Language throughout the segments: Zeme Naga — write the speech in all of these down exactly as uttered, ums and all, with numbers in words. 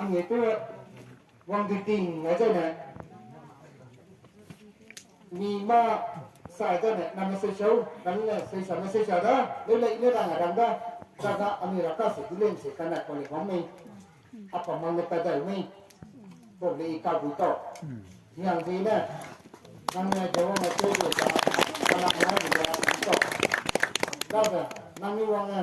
Nge tu wang di ting ngai zene. Mi ma sai zene, na message au, na message, sa message a da, leu lei ne rang a rang da, sa ga ami ra ka se, di len se, ka na ko le bam mei. Apa mang ne pa dai mei. Ko le i ka bu tau. Yang zi ne. Nang ne Jehovah ne tei de da. Ka na na de da. Tau. Da da. Nang ni wang ne.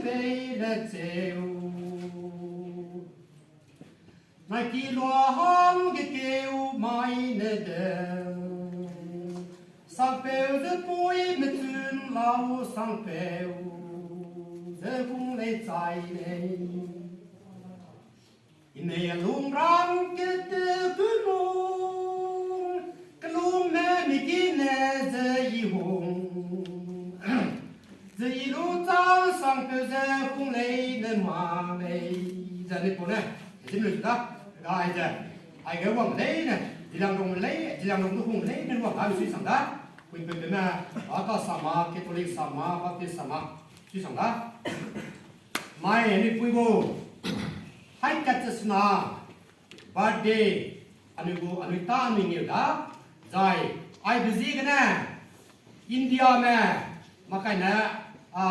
pei le cheu. Nai ki lua hang ge keu mai ne de. Sangpeu ze pui mechun lau sangpeu ze hung lei chai lei. Inei a lung rang kete kelung, kelung ne mi ki ne ze i hung. Ze i lu chang sangpeu ze hung lei ne ma lei. Ze ni pu ne, zim lu da, ga ai ze. Ai ge wang lei ne, zilang rong lei, zilang rong du hung lei ne wang ga mi sui sang da. Pui pe pe me, a ka sama, Catholic sama, Baptist sama, sui sang da. Mai ni pui gu. Hai kat ze sena, birthday, anui gu, anui ta anui ngeu da, zai, ai be ziegene, India me, makai ne, a,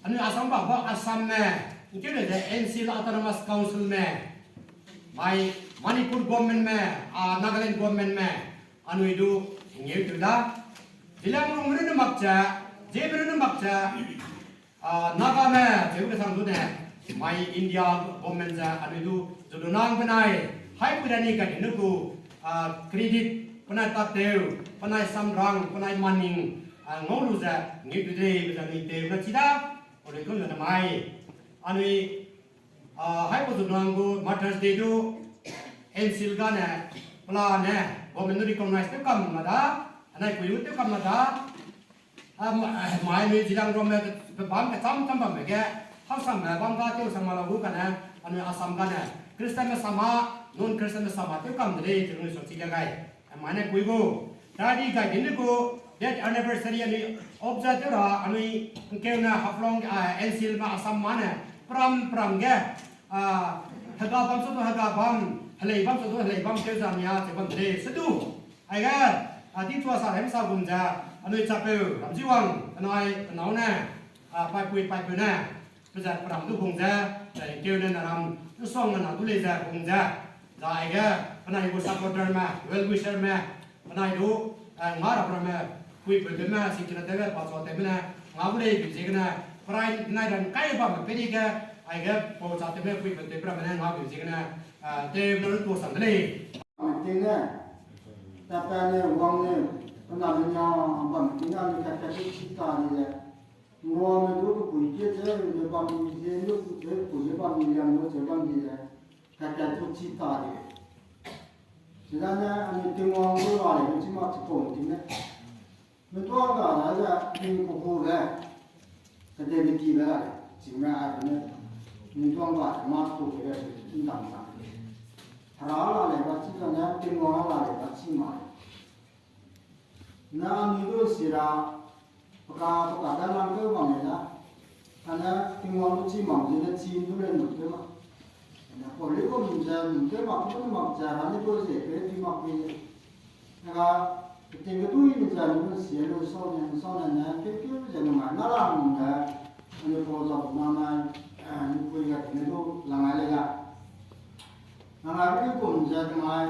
anui Assam ba, ba Assam me, ngkeu le ze N C L Autonomous Council me, mai Manipur government me, a, Nagaland government me, anui du, ngeu tu da, zilang rong me ne mak ze, ze me ne mak ze, A, Nagame, cheu kesang du ne, mai India government ze anui du, zu du nang penai, hai pui da ni ka di nu gu, a, credit, penai tateu, penai samrang, penai maning, a, ngau lu ze, ngeu tu de, be ze anui teu na chi da, o de kun ne mai. Anui, a, hai pui zu du nang gu Mother's Day du, N C L gane, pela ne, government du recognize tew kam ma da, anai pui du tew kam ma da, A, ma-, eh, mai anui zilang rong me, pe bam kecham cham bam me ge, hangsang me bam ga tew sang ma lau gu kane, anui Assam gane, Christian me sama, non Christian me sama, tew kam de lei, cheu anui sa chi le gai. Eh, mai ne pui gu, dadi gai din de gu, death anniversary anui observe tew ra, anui ngkeu ne Haflong, ah, N C L me Assam ma ne, pram pram ge, ah, hega bam sa du hega bam, helei bam sa du helei bam tew za nia, cheu bam de lei, se du. Aige, a, di tua sa rem sa gum ze, anui chapeu, Ramjiwang, penai, penâu ne, a, paipui, paipeu ne, pe ze peram du hung ze, zai keu ne na ram, nsong na du lei ze hung ze, zai aige, penai gu supporter me, well wisher me, penai du, a, nga ra ramme, puipeu tewme, singkina tewme, pa chua tewme ne, nga gu lei bi ziegene, prai nai ran kai bamme peireige, aige, pau cha tewme, puipeu tewme ramme ne, nga bi ziegene, a, tewme lu tua sang de lei. Meeting ne, ta pa ne, wang ne, pe na me nia, bam meeting ne, anui kat kat du chi ta di ze. Ngua me du pe pui kie ze, me bam di ze, lu pe pui ze bam di, liang lu ze bam di ze. Kat kat du chi ta di. Chidane, anui Tingwang du la lei, chi ma chi pau meeting ne. Metuang ga da ze, ting ku ku le, kedei de ki le, chime ai ne, metuang ga ze ma tu ke le, ndam ndam. Hera la lei ba chi zane, Tingwang la lei ba chi ma lei. Na anui du si ra, peka, peka da lang keu bam lei da. Ane, Tingwang du chi mak zene chi du lei nu keu ma. Ane, pau lei gum ze, nu keu mak, nu mak ze, ane du ze, pe chi mak pe. Nega, peting kedui ne ze lu si lu sau ne, sau ne ne, keu keu ze lu mai, na la lu ne, anui pau za bu na nai, anui pui ga ne du la ngai lei ga. Na ngai pe kum ze de mai,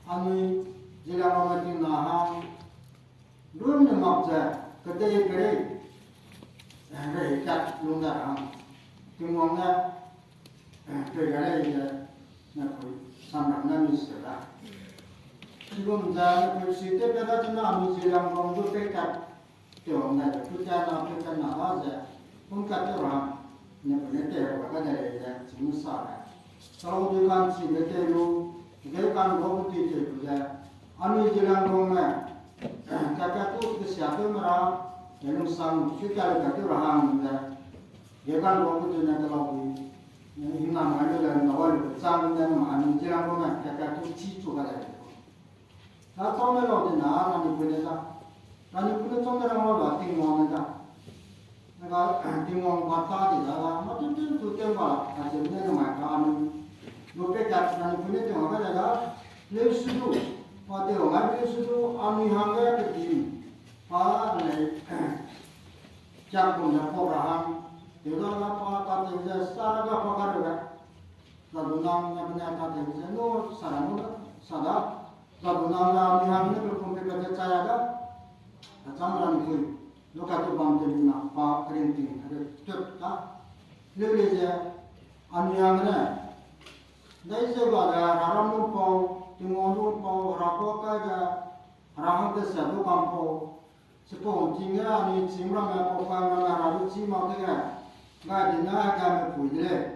anui, zeliangrongme ting na hang, lu ne mak ze, kedei kerei, rei kat lung da hang, Tingwang ne, pe ga lei ze, ne pui, samram ne mi se da. Chigum ze, ne pui si te pe da chuna anui zeliangrong du pe kat, tew wang dai, pe kat na, pe kat na da ze, pum kat tew ra, ne pui ne tew ra ka dai lei ze, chigum sa lei. Sau du kan chi ne tew lu, ge kan gu pe ti tew lu ze, anui zeliangrongme, kat kat tu kesia tew me ra, ne lungsang, pe kat lu kat tew ra hang ze, ge kan gu pe ti ne tew lau di, hingnam mai lu le, na wa lu chang ne ma, anui zeliangrongme, kat kat tu chi chu ka dai lei. Na chau ne lau de na, Ranipui ne da. Ranipui ne chau ne rang lau da, Tingwang ne da. Nega, Tingwang ba ta di da, da, ma tu tu tu tew ba, a ze ne mai ka anui. Lu pe kat, Ranipui ne Tingwang ka da da. Leu su du, pa tew ngai leu su du, anui hangge pe tim. Pa lei, kiak kum ne pau ra hang. Tew da da pa, pa tew ze, sa da da pa ka lu da. Za du nang ne pe ne ta tew ze, nu, sa da nu da, sa da. Za du nang da, mi hang ne pe kum pe pe ze cha ya da. A chang Ranipui, lu ka tu bam tew lu na, pa kering ting, a de tut da. Leu lei ze, anui hangge ne, dai ze ba de, hera ram lu pau, Tingwang lu pau, hera kuâ kai de, hera hang teset lu kam pau, chipau ting ge anui chîng ramme, pau kai ramme, hera lu chî mak dege, gai di na, gai me pui de lei.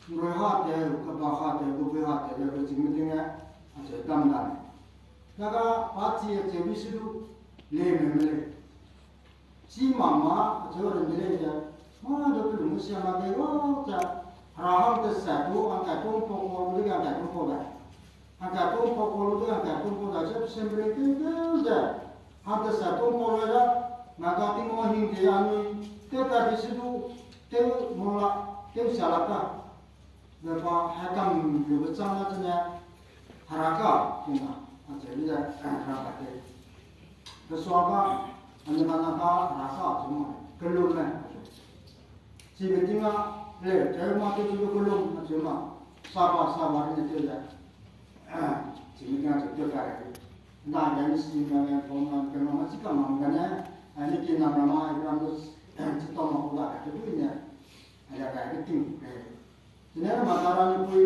Nrui ha te, keba ha te, gubui ha te, de chîngme ting ge, acheu dam dam. Daga pa chi acheu bi si du, lei me me lei. Chî mak ma, acheu ren de lei ze, mâ du pe lung sia ma dei ga ze, hera hang teset lu, hangkat tum pau kau lu dege hangkat tum pau dai. Hangkat tum pau kau lu dege hangkat tum pau dai, ze sembring tew tew ze, hang teset tum pau lu da, na ga Tingwang hingde anui, tew ta di si du, tew mâ la, tew sia la ta. Ze pa hekam lube chang na zene, hera ka, tina, acheu ze, hera ka te. Pesua ka, anui ka na ka, hera ka, acheu ma, kelum me. Chibe ting a, le, cheu ma te chibe kelum, acheu ma. Saba, saba, ne te ze. Chibe ting a, cheu te ka re. Na, yan si ma, ne, pom na, pe ma, ma, chi ka ma, ma, ne. Ai, ne ki na ma, ma, ai, ram du, chi tau ma, ku da, ke du ne. Ai, ya, ka, ke ting, ke. Chine namai ka ranipui,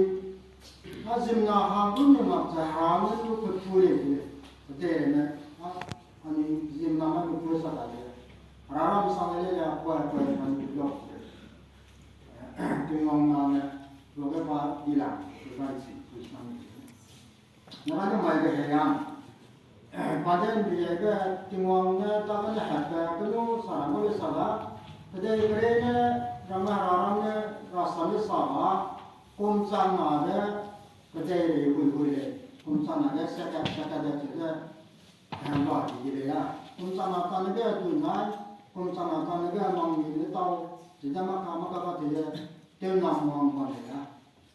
a zimna hang gu ni mak ze hera ne lu pe pui le, pe te ne, a, ani zimna ma pe pui sa da le. Hera ram sa le le, a, pui, pui, ani pui lok le. Tingwang na ne, lo ge pa di la, pe pa si, pui sa ni. Nara namai ge hei yang. Pa de mbi ge Tingwang ne ta ne hepbe, pe lu sa ra, pe lu sa ra. Pe dei kerei ne, ramme hera ram ne, rasam ne sa ba. Kum chang na de, pe dei rei hui hui le. Kum chang na de, seka, seka de, chi de. Hemba di de le ya. Kum chang na ta ne ge, dui nai. Kum chang na ta ne ge, mang ni le tau. Chi de maka, maka ba chi de. Tew na mang ba le ya.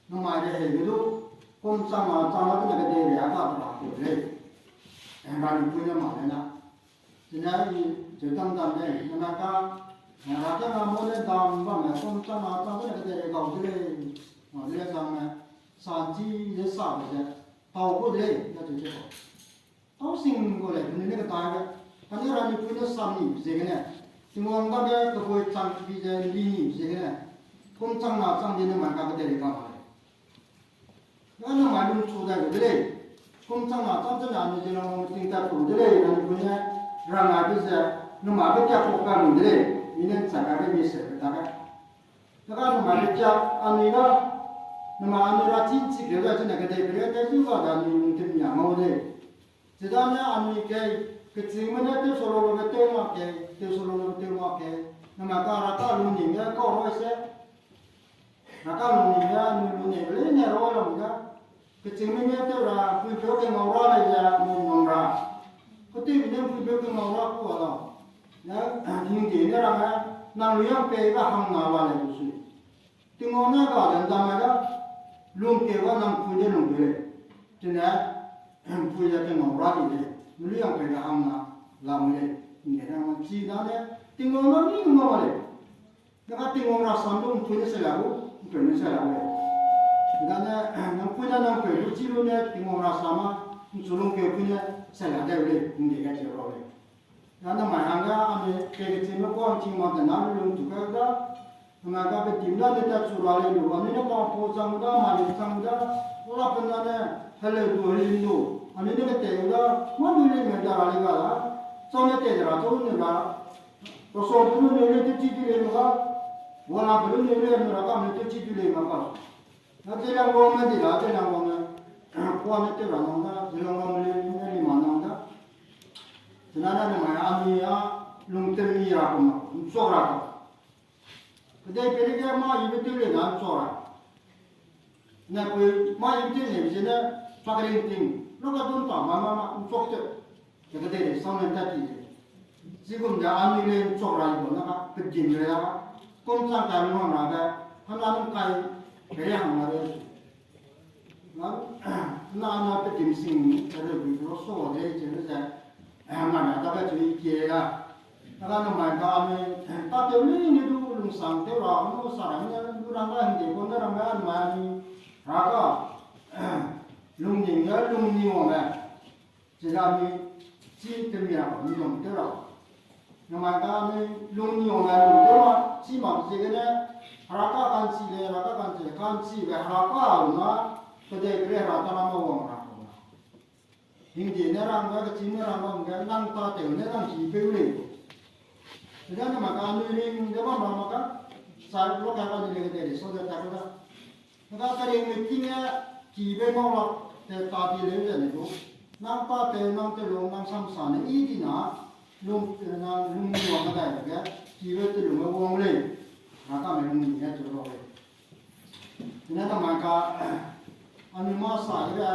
Namai de hei ge du, kum chang na chang na tene kedei ria ka ra ku lei. Ranipui ne ma le na. Chine i cheu dam dam lei, namai ka, ra ke na mo le dam bam me kum chang na chang tene kedei ria gau de lei. Gau de lei chang me, sa chi le sa be ze, tau gu de lei, ya cheu cheu. Tau sing gu lei, penui ne kedai ge, kane ranipui ne sam ni ziegene, Tingwang dage kebui chang bi ze ndi ni ziegene, kum chang na chang di namai ka kedei ria ka ma lei. Ga namai lungchu dai gu de lei. Kum chang na chang chang na anui Zeliangrong ting tat ku de lei, nanui gu ne rang ai be ze, namai be kia ku ka lu de lei, mi ne nchak ai be mi se be ta ga. Daga namai be kia anui ga, namai anui ra chi chi ge ga chine kedei be te zu ga da anui lungtemi a ngau lei. Chidane anui kei, kechîngme ne tew solo lobe tew mak kei, tew solo lobe tew mak kei. Namai ka ra ka lungning ge kau roi se, ra ka lungning ge anui lungning leine roi lam ge. Kechîngme ne tew ra, puipeu kengau ra lei ze, anui nung ra. Ketewbe ne puipeu kengau ra ku a lau. Ne, hingde ne rang ge, nang lu yang pei ge hangna la lei du sui. Tingwang ne ga le ndamai da, lungkeu ga nang pui de lungkeu lei. Chine, pui de Tingwang ra di lei. Melu yang pei de hangna lam lei. Nge nang chi dane, Tingwang na ni nung ma lei. Daga Tingwang rasam du mpui ne se la gu, mpeu ne se la gu lei. Dane, nang pui ne nang peu du chi lu ne, Tingwang rasam a, nchu lungkeu pui ne se la de lei, nge ga chi ra lei. Na namai hangge anui kei kechîngme kuâ ’ngking mak de na lungchu kai da, namai ka pedim da ne tatchu ra lei lu, anui ne pa pau chang da, mai chang da, la pe na ne, heleu du, helim du, anui ne ketei da, mâ lu lei me da ra lei ga da, chau ne tei de ra, chau ne ra, rasam pe lu ne lei tewchi du lei me ga, wala pe lu ne lei me ra ka ne tewchi du lei me ga. Na Zeliangrong ne di da, Zeliangrong ne, kuâ ne tew ra nang da, Zeliangrong ne lei ne lima nang da. Chine na namai anui a lungtemi ra ku ma, ’nchua ra ku. Kedei peireige mâ yibe tew lei na ’nchua ra. Napui mâ yibe tew neibe zene, pakering ting, lu kadun ta ma ma ma, ’nchua tew. Kedei lei sam ne tat ti lei. Chigum de anui lei ’nchua ra i bam na ka, pedim lei la ka. Kum chang ka lu hang ra be, hana nung kai, pei hang la lei. Na, na, na pedim sing, reu bi ro so de, cheu ze, na, na, dage chui kie da. Daga namai ka anui, tatew leine du lungsang tew ra, nu sa ra, ne, du rang ga hingde gu ne rang ga namai anui, ra ga, lungning ge lungning wang le. Chida mi, chi temi ra, mi lung tew ra. Namai ka anui lungning wang le lung tew ra, chi mak ziegene, ra ka kanchi le ra ka kanchi, kanchibe hera ka lu na, kedei pere hera ta na ma wang ra kau na. Hingde ne rang ga, kechî ne rang ga, nang ta tew ne nang ki peu lei. Kedei ne ma ka anui ring de bam ra ma ka, sa lo ka ka ni le kedei le so de ta ka. Nang ka kering meeting e, ki be mau la, te ta di leu ze ne du. Nang pa te, nang te lung, nang samsa ne, i di na, lung, nang lung ni wang dai ge, ki be te lung e wang lei. Nang ka me lung ni e tu lo lei. Ine ta mai ka, anui mâ sa ge,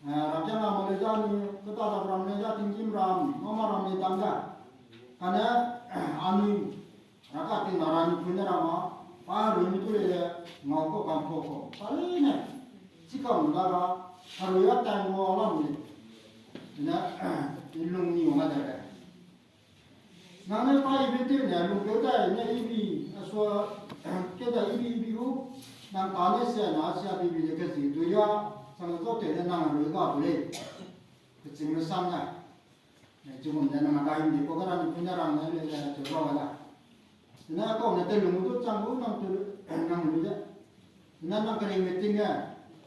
eh, ra kia na mo le ja ni, keta da ram le ja, tinggîm ram, mâ mâ ram le dam da. Kane, anui, ra ka ting na ra ni pui ne ra ma, pa herui mi tu le le, ngau kau kam kau kau. Pa le ne, chi kam da ra, herui a tai mo lam le. Ne, i lung ni wang a da le. Nang ne pa ibe tew ne, lung peu dai ne ibi, a sua, keu da ibi ibi gu, nang ka ne sia na sia bibi de kezi du ya, chang zau tew ne nang herui ga bu lei. Kechîngme sam ne. Chigum ze nang ka hingde kau ge ra ni pui ne rang ne le, eh, chu rau ga da. Chine kau ne te lung du chang gu nang te, nang lu ze. Chine nang kering meeting ge,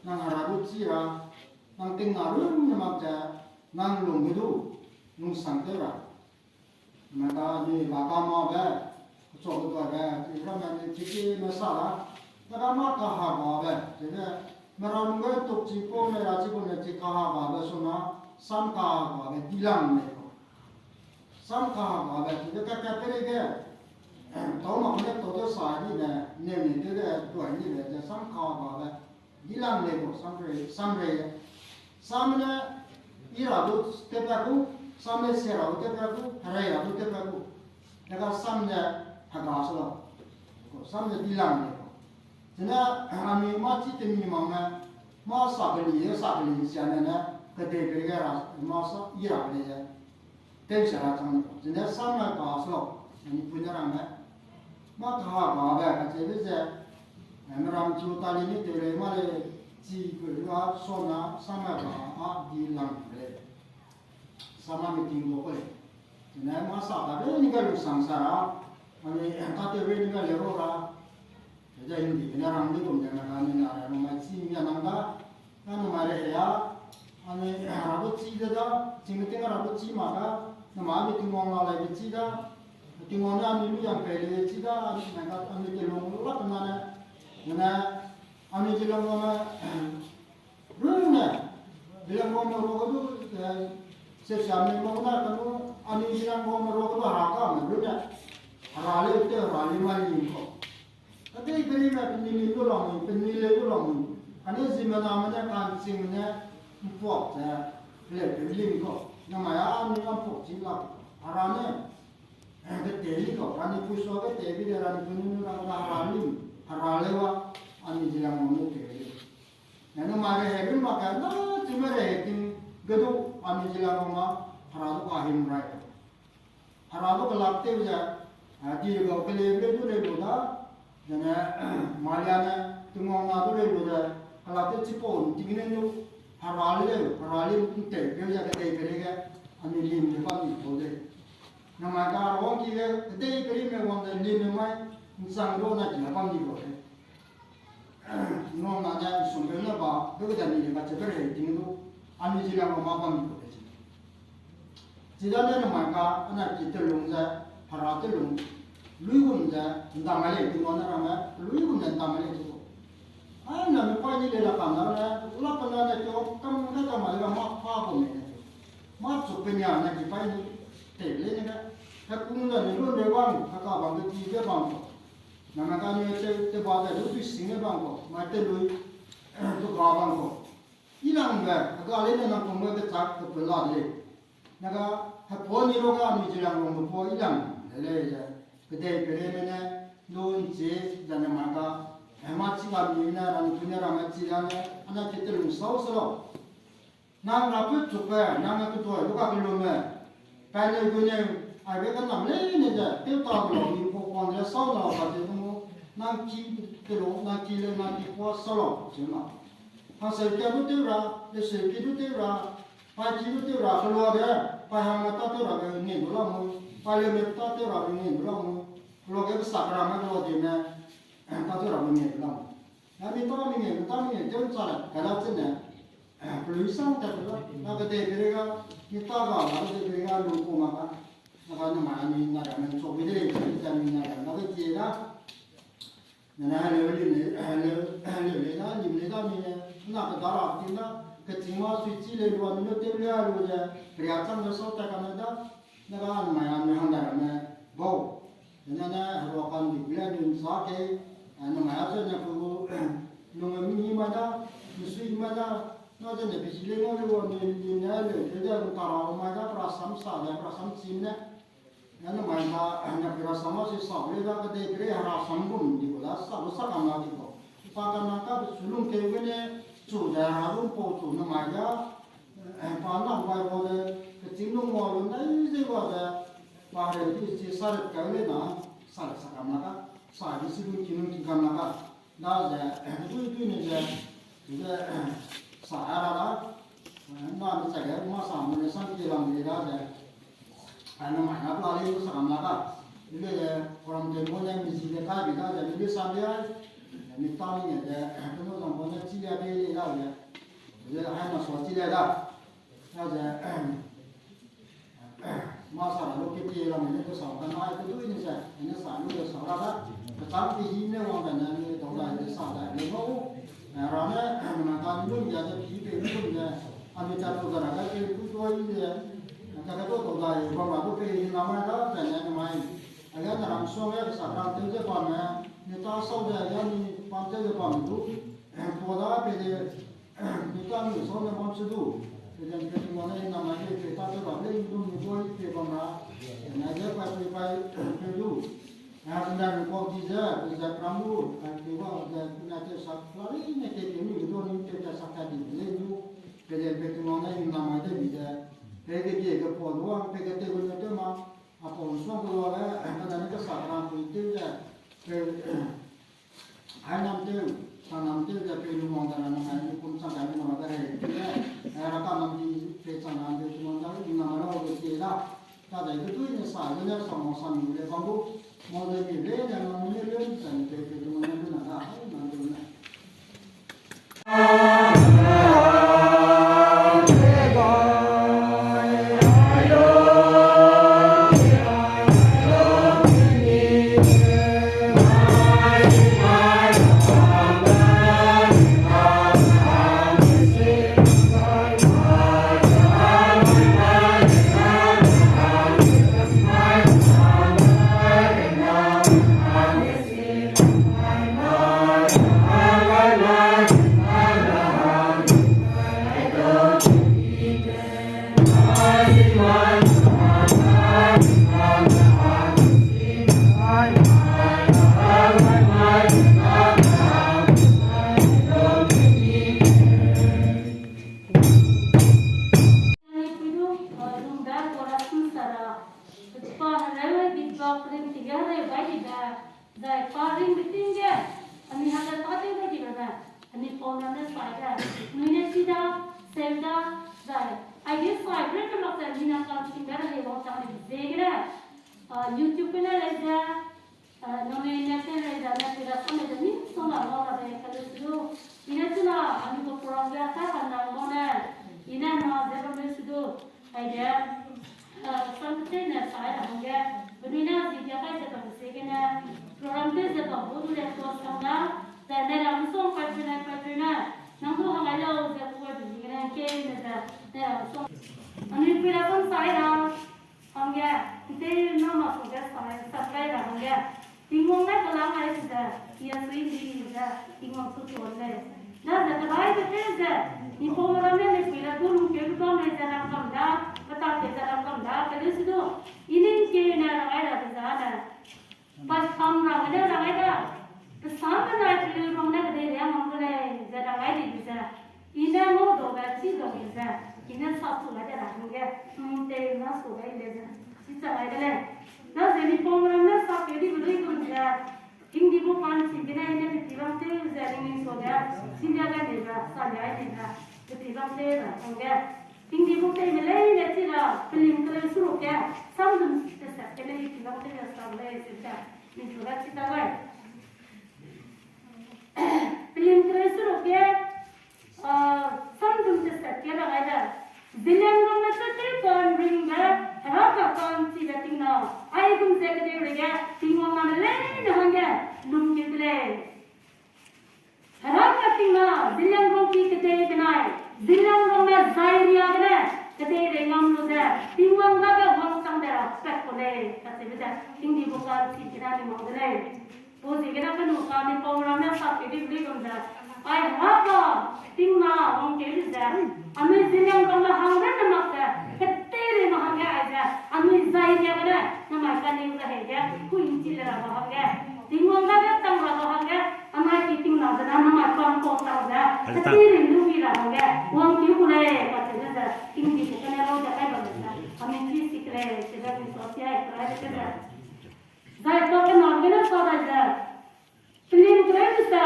nang hera du chi ra, nang ting na ru ne mak ze, nang lung ge du, lungsang tew ra. Nang ka ni la ka ma be, kechua keduabe, i ramme ni chikime sa la, nang ka mâ kahagabe, chine, meram ge tukchi pau me ra chi pau me chi kahagabe suna, sam kahagabe dilang lei kau. Sam kahagabe, chine ka ka pere ge, tau mak ne tau de sa di ne, neu ni de de duai ni le, ze sam kahagabe, dilang lei kau, samrei, samrei. Sam ne, i ra du tepa gu, sam ne sia ra du tepa gu, herei ra du tepa gu. Dega sam ne, hega su lau. Kau, sam ne dilang lei kau. Chine, anui mâ chi temi mak me, mâ sa keli, sa keli sia ne ne, kedei pere ge ra, mâ sa, i ra lei ze. Tew sia ra chang ni kau. Chine sam ne ka su lau, ani pui ne rang me. Mâ kahagabe kacheube ze, eh, meram chu ta li ni tew lei mâ lei, chi gu ga sona sam ne ka a dilang lei. Sam a meeting gu kau lei. Chine mâ sa kabe ni ga lungsang sa ra, ani, ka tew be ni ga le ro ra. Ze hingdi gene rang di gum ze na ga ni na ra, namai chi mi a nang ga, na namai re he a, ani, ra du chi ze da, ching ting ra du chi mak ga, namai mi Tingwang na lei be chi da, Tingwang ne anui lu yang pei lei chi da, ani na ga, ani te lung lak na ne, gene, ani Zeliangrong me, runne, Zeliangrong me ro ga du, eh, se sia me mo na ka lu, ani Zeliangrong me ro ga du hera ka me runne, hera leu te hera leu mai ling kau. Kedei perime penui lim du lamui, penui leu du lamui. Kane ziemmename ne ka'nchingme ne ’mpuak ze leu pe lim kau. Namai a anui ’mpuak chi lak. Hera ne, eh, ketei ni kau. Ranipui suage tei bi de ranipui nunu ra ra hera lim, hera leu a, anui Zeliangrong ne tei lei. Ne namai ge herun mak ge, na chime re he ting ge du, anui Zeliangrong ma, hera du kahim rai kau. Hera du kelak tew ze, a, di gau kele leu du lei lu da, zene, Malia ne, Tingwang na du lei lu ze, kelak tew chipau ’nting ne lu, hera leu, hera leu ’ntew peu ze kedei pere ge, anui lim ze bam di kau lei. Namai ka wangki ge, kedei perime wang ze lim mai, ’nchang du na ki bam di kau lei. Tingwang na ne ’nsumbe ne ba, be keda ni le kacheu pe rei ting lu, anui Zeliangrong ma bam di kau lei chi. Chidane namai ka, ana ki telung ze, hera telung, luigum ze, ’ndam mai lei Tingwang ne ramme, luigum ze ’ndam mai lei chi kau. Ai, na mi paî ni le la kam na ne, la pe na ne keu kam ne kam ma le ga mâ pa kau me ne. Mâ chuk pe nia na ki paî ni, tei lei ne ga, hekung ze ni lu ne bam, heka bam ge ki ge bam kau. Name ka ni te, te ba de lu tui sing ne bam kau, mai te lui, tu ga bam kau. Ilangbe, hega leine nang pum ge kechak kepeu la de lei. Nega, hepua ni ru ga anui Zeliangrongbe pua ilang de lei ze. Kedei perime ne, lu ’nchi, zane ma ga, hema chi ga mi ne, ranipui ne ramme chi dane, ana ki telung sau se lau. Nang rapeu chukbe, nang ne ketuai lu ga kelume, paîneu guineu, aibe kenam leine ze, tew ta de lau, mi pau kuang de sau lau, ba ze lu, nang ki te lu, nang ki leu, nang ki pua sau lau, ze ma. Hangseu kia du tew ra, leseu ki du tew ra, paî ki du tew ra, keluage, paî hangme tâtew rabe ngin du lamui, paî leume tâtew rabe ngin du lamui, keluage besak ramme kelua dime, ta zu ra bu ne lam. Na mi ta mi ne, mi ta mi ne, tew cha le, ka la zene, pelui sang ta la, na kedei pere ga, mi ta ga, na kedei pere ga, lu ko ma ka. Na ka na ma ni na ra men so bi de, ta mi na ra, na ke tie da. Na na le li ne, le, le le da, li le da mi ne, na ke da ra ti na, ke ting ma sui chi le lu, mi no te le lu ze, ria chang le so ta ka na da. Na ga na ma ya mi hang da ra me, bau. Na ne, herua kan di le ni sa ke, na ma ya ze ne ku, lung mi ni ma da, mi sui ma da, na ze ne bi chi le no le lu, mi ni ne le, le de ta ra ma da, pra sam sa le, pra sam chi ne. Namai da, na pira sama si sa le da kedei pere hera sam gum di ko da, sa lu sa kam la di ko. Pa kam la ka pe su lung keu gene, chu da hera gum pau chu namai da, pa nam bai bo de, pe ting lung wa lu nai ze wa de, pa re di si sa re kau le na, sa le sa kam la ka, sa di si lung ki lung ki kam la ka. Daze, dui dui ne ze, ze, sa a ra da, na ne chai ge ma sa mu ne sam ki lang de daze, a na mai na pla le sa kam la da. Ile le, koram de mo ne mi zi de kai bi daze, mi le sa le ai, mi ta ni ne ze, kenu zang mo ne chi le be le daze, ze hai na so chi le da. Daze, ma sa ra lu ke pie lam ne ke sa ka nai ke dui ne ze, ne sa lu ke sa ra da. Kechang pi hi ne wang da ne, ne dau dai de sa dai ne mau. Ra ne, na ka ni lu ya ze pi pe lu ne, a mi ta tu da ra ka ke ku tuai ne, ka ka tu dau dai, wang ra tu pe hi na mai da, ze ne mai. A ya na ram so ne, sa ram te ze bam ne, ne ta sau ze, ya ni pam te ze bam du. Tua da pe de, Peter ni sau ne bam se du. Pe de pe tu wane na mai de pe ta te ba le du ni boi pe bam ra. Na ze pai pe pai pe du. Na pe da ni kau di ze, pe ze pram du, pai pe ba ze na te sak la le ne te pe ni du ni te te sak ta di le du. Pe de pe tu wane na mai de bi ze. Pe ke ke ke po du pe ke te gu ne te ma. A po suang gu le, pe da ni ke sak ram pe te ze. Pe Hai nam tew, sa nam tew ze pe lu wang da na, na mai lu kum chang kai lu wang da rei. Pe, eh, ra ka nam di pe chang nam tew lu wang da, i nam ra o de tie da. Ta dai ke tui ne sa, lu ne sa mo sa mi le bam bu. Mo de mi le ne nam mi le lu sa ni pe pe lu wang da lu na da, hai nam tew ne. Nungbe Korasung sara, pa hereu di pa pring tige hereu bai dibe, zai pa ring beting ge, anui hangge pa tew gai dibe be, anui pau na ne sai ge, nui ne chi da, seu da, zai, aige sai bre ke mak zai, mina kan ching da rehei wang chang ne ziegene, ah, YouTube gene lei ze, Ah, nangnui ne tew rei da ne pui ra sam lei ze mi song la ngau ra de ka lu su du. I ne chuna, anui gu program ge ta kan nang ngau ne. I ne na ze bam lu su du. Aige, ah, sam te ne sai ra hangge. Penui ne zi dia kai ze bam ziegene. Program tew ze bam bu du le to sang da. Zai ne ra mi song kai pui ne, kai pui ne. Nang du hang ai lau ze ku ai bi ziegene ke ne ze. Ne ra mi song. Anui pui ra sam sai ra. Hangge, nteu na ma su ge sa, sa kai ra hangge. Tingwang ne kelang ai su ze, i a sui ndi ze, Tingwang su tuan lei. Na ze kerai ze te ze, i pau ramme ne pui ra du lungkeu du bam lei ze rang kam da, peta ke ze rang kam da, kede su du, i ning keu ne rang ai ra de za ne. Pasam rang ne rang ai da. Pasam benai peleu rang ne kedei riang hang gu lei, ze rang ai di ze. I ne ngau dau be, chi dau be ze. I ne sa su gai de ra hangge. Hmm, te na su gai le ze. Chi cha gai de lei. Na ze ni pau ram ne sa pe di gu lui gu ze. Hingdi bu pan chi gene i ne pe ti bam tew ze ning ning su ge. Chi lia gai ne ze, sa lia ne ze. Pe ti bam tew ze hangge. Hingdi bu tei me lei le chi ra, pelim keleu su ru ge, sam dum te se ke lei, i ti bam tew ze sa lei, se ze. Ning su ra chi ta gai. Ze, tingdi bu ka chi kina ni mak de lei. Pau ziegene kenu ka ni pau ramme sa kedi bli gum ze. Ai hera ka, tingna wangkeu ze. Anui Zeliangrongme hangge ne mak ze. Keteirei me hangge ai ze. Anui zai nia gene, namai ka ning ze hege. Ku inchi le ra ba hangge. Tingwang dage chang ra ba hangge. Anai ki tingna ze na namai pam pau chang ze. Keteirei lu wi ra hangge. Wangkeu ku lei, pa che ze. Tingdi bu kene rau ze kai ba ze. Anui chi si ke lei, che ze ni so si ai, krai de ke ze. Zai pa kena gene sa dai ze, pelim kereu ze,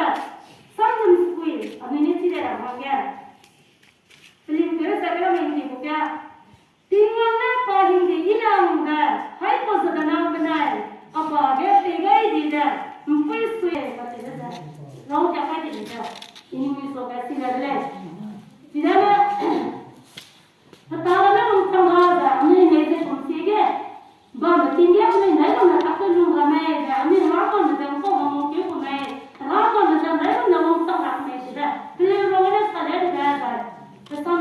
samdum sekui, anui ne chi de ra hangge. Pelim kereu ze kena mengdi bu ge, Tingwang ne pa hingde i langbe, haipau ze benang benai, a ba ge pei gai di ze, mpui sui, pa che ze, rau ja kai di ze, i nui so ge si le de lei. Chidane, Heta ramme wangchang ra ze, anui mei ze kum sie ge, bamme ting ge anui nai bamme tak te lung ra mei ze, anui hera bamme ze mpau hang wangkeu ku mei, hera bamme ze nai bamme wangchang ra mei ze, peleu rau ne sa le de ze, zai, pesam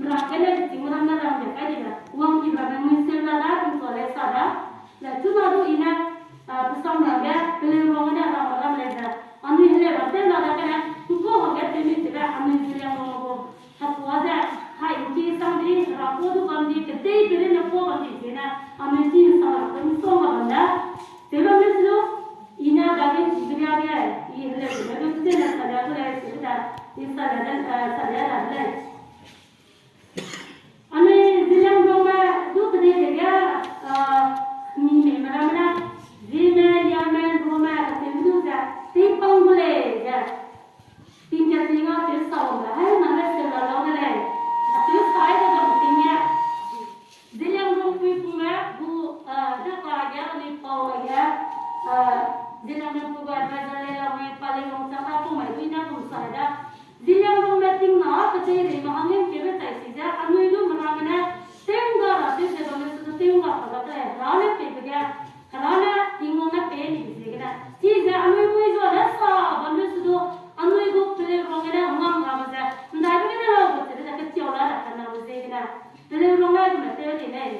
ra gene ting ramme ram de kai di ze, wang ki ramme mui sil la da, tingchua lei sa da, zai chuna du i ne, a, pesam ra ge, peleu rau ne ram ram lei ze, anui heleu ra te la da gene, mpau hang ge te mi ze be, anui Zeliangrong gu, Hekua ze, hai nki sang di, hera kua du bam di, kedei peireime kua bam di ziegene, anui chi nsang ra pe nsang ra bam da. Tewbamme su, i ne dage chi beria ge, i heleu de du chene salia gu lei, cheu da, i salia da, eh, salia da de lei. Anui Zeliangrongme du kedei dege, eh, mi mei me ramme ne, Zeme, Liame, Ruame, ketew du ze, teipang gu lei ze. Tingkat ting a cheu sa wang da, hai nang ne seu la lau de lei. Acheu sai de dam ting ge. Zeliangrong pui pungme gu, ah, daka ge anui pau ge, ah, Zeliangrong pui gu advisor lei lamui pa lei wangchang da pungme dui ne kum sai da. Zeliangrongme tingna kedeirei me hangge keube chai si ze anui du meramme ne, tewga ra tew ze bamme su du tewga pa ga de lei, hera ne peibe ge, Hera ne Tingwang ne pei ni ziegene. Chize anui mui zua ne sa bamme su du, anui gu peleu rang gene ngam rabe ze, ndaibe gene lau gu chebe ze ketiau la ra kaname ziegene. Peleu rang ne gume tew di lei.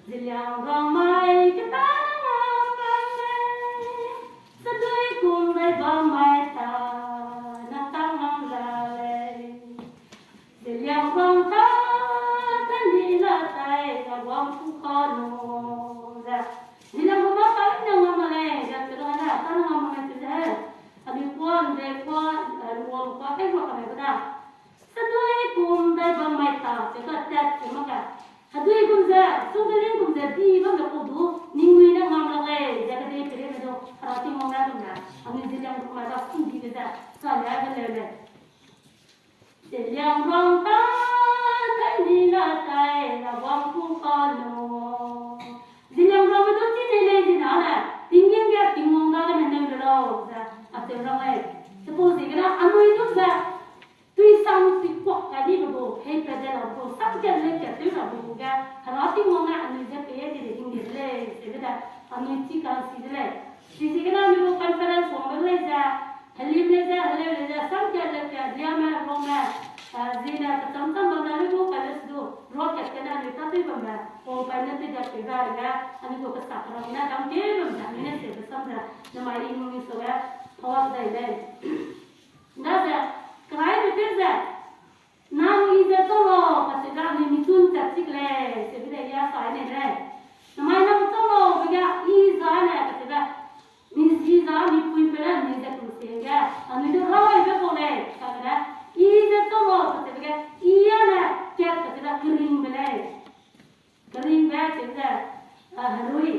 Zeliangrong mai keta ngam bam lei, Sadui kum dai bam mai ta, na ta ngam ra lei. Zeliangrong ta, ta ni la tai, na guang pu ka nu ze. Zeliangrong ta, ta ni na ngam ma lei, ze pe la na, ta na ngam ma lei ze. Anui kuan, de kuan, eh, luang kuan, kai kuan ka mei ku da. Sadui kum dai bam mai ta, ze ka tat ze mak ka. Hadui kum ze, sungkeliang kum ze, di bam ze ku du, ningnui ne ngam lak lei, ze kedei peireime du, Hera Tingwang ne kum ze. Anui Zeliangrong mai ta, sung di ze, sa lei, ge leu lei. Zeliangrong ta, ta ni la tai, na wang ku ka nu. Zeliangrong me du chi nei lei zi na le, tinggîm ge Tingwang dagene neu le lau, ze, acheu rang lei. Chipau ziegene, anui du ze, tui sang tui kuak kai dibe gu, hei pe de lau gu, samkat leukat tew rabe gu ge, Hera Tingwang ne anui ze pei di de hing di de lei, ze de, anui chi kang si de lei. Chi ziegene anui gu conference wangbe lei ze, helim lei ze, heleu lei ze, samkat leukat, liame, ruame, eh, zine, kecham cham bam na leu gu, kai le se du, ruakat gene anui tâtew bambe, wangpai ne tew diak tewbe ge, anui gu kesak ramme ne, dam keu bam ze, anui ne seube sam ze, namai i nung i so ge, hawa dai lei. Daze, keraibe tew ze, nang i ze chau lau, kacheube anui michun chat chik lei, seube de ya sai nei lei. Namai nang chau lau, be ge i za ne, kacheube, mi zi za, mi pui pe le, mi ze kum se ge, anui du rawaibe kau lei, kacheube, i ze chau lau, kacheube ge, i a ne, kat kacheube, keringbe lei. Keringbe cheu ze, a, herui.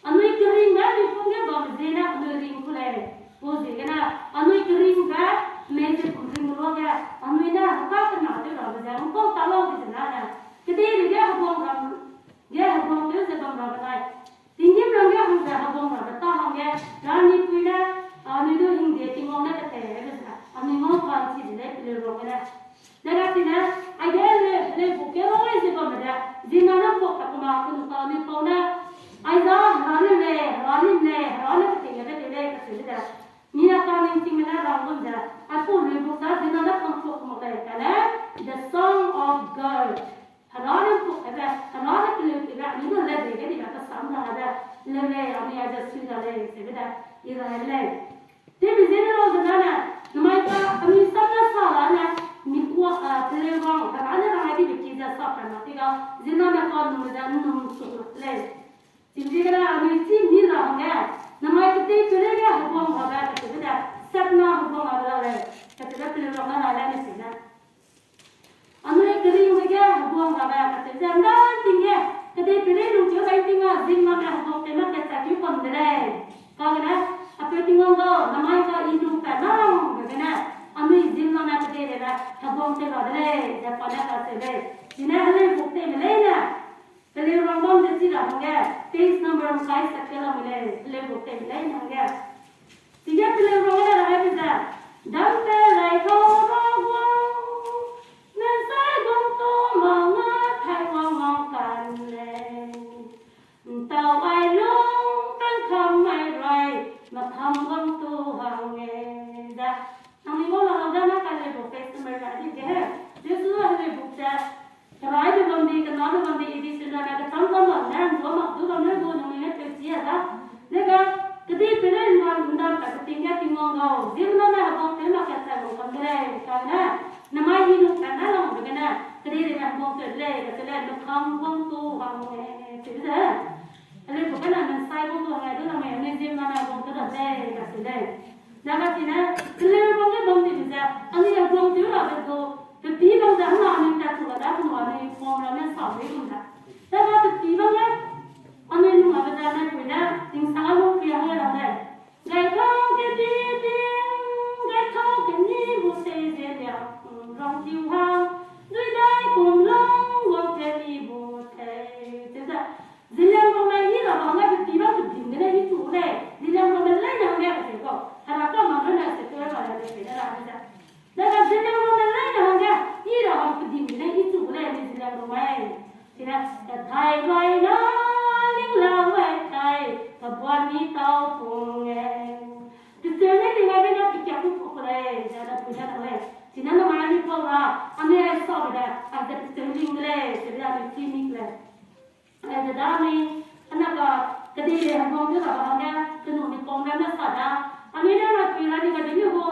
Anui keringbe anui pum ge bam ziegene anui ring ku lei. Pau ziegene, anui keringbe, mei ze kum ring luage, anui ne heka kena tew rabe ze, ngkau ta lau di ze na ne. Kedeirei ge heguang ram, ge heguang tew ze bam rabe nai. Tinggîm rang ge hang ze heguang rabe tâ hangge, rani pui ne, anui du hingde Tingwang ne ketei be ze, anui ngau ka'nchi de lei peleu rang gene. Dega chine, aige le, le bu ke roi ze bamme de, zina ne pok ta kuma, kenu ka anui pau ne, aiza, hera ne lei, hera nim lei, hera ne ketei ge ketei lei, kacheu de. Mina ka ning chingme ne rang gum ze, aipau lui bu sa zina ne kangchua mak lei, kane, the Song of God. Hera ne puk kaibe, hera ne peleu kaibe, anui du le dei ge dibe, kasa Sam la de, leu lei, anui a ze sui la lei, sebe de, i ra lei. Tewbe ziegene lau ze nane, namai ka, anui sam na sa la ne, mi kua, a, peleu wang, hera ne rang ai dibe ki ze sa pa na ti ga, ziemmena ka num ze num su lei. Chimchigene anui chi mi ra hangge, namai ketei peireige heguang rabe kacheube de, satna heguang rabe la lei, kacheube peleu wang na ra lei ne sebe. Anui keringbe ge heguang rabe kacheu ze, nda ting ge, kedei peirei lungkeu gai ting a, ziemmename heguang tew mak ke chai keu bam de lei. Kagene, apeu Tingwang gau, namai ka i lung pat nang, be gene, anui ziemmename kedei rene heguang tew ra de lei, ze pa ne kacheu lei. Chine heleu buk tewme leine, peleu wang bam ze chi ra hangge, page number kai sak ke lamui lei, heleu buk tewme leine hangge. Chige peleu wang ne ra haibe ze, dampe rai kau ra guang, ne zai guang tu ma nga thai wang wang kan lei. Ntau ai lung, tangkam ai rai, makam wang tu hang e. Ze, nangnui ngau la lau da na ka heleu buk page number ra di ge he. Jesu heleu buk ze, kerai de bam di, kena de bam di, edition ra na kecham kam bam ne, nzua mak du bam ne, gu nangnui ne tewchi a da. Dega, kedei peirei nda, ndam pa keting ge Tingwang gau, ziemmename heguang tew mak ke chai wang kam de lei, kane, namai i lung pat na lambe gene, kedei rene heguang tew de lei, kacheu lei, makam wang tu hang e, cheu ze. Heleu buk kane, mansai wang tu hang e, du lamui, anui ziemmename heguang tew ra lei, kacheu lei. Dega chine, peleu wang ge bam dibe ze, anui heguang tew rabe du, pepî bam ze hena anui tat chu la da, hena anui pam ramme sa dui gum da. Dega pepî bam ge, anui lung abe ze naipui ne, tingsang a lung pui hang e ra lei. Gaikang kedi ting, gaikang keni bu tei ze lia, rangkiu hang, dui dai kum lang wang keni bu tei. Cheu ze, Zeliangrongme i ra hangge pepî bam pedim gene i chu lei, Zeliangrongme leine hangge kacheu kau, hera ka ma runne se tew ra le, le pei ne ra de ze. Dega Zeliangrongme leine hangge, i ra hang pedim gene i chu lei, ni Zeliangrongme. Chine, kathai gai na, ling la wai thai, kabuan mi tau pung e. Pecheu ne ling ai be na pekia ku ku lei, ze na pui ze na lei. Chine namai anui pau ra, anui ai sa be de, a ze pecheu ling de lei, ze de anui chi mi lei. Ai ze da anui, ana ka, kedei le heguang tew ra ba hangge, kenu mi pam ramme sa da. Anui ne naipui ra di ga di ni gu,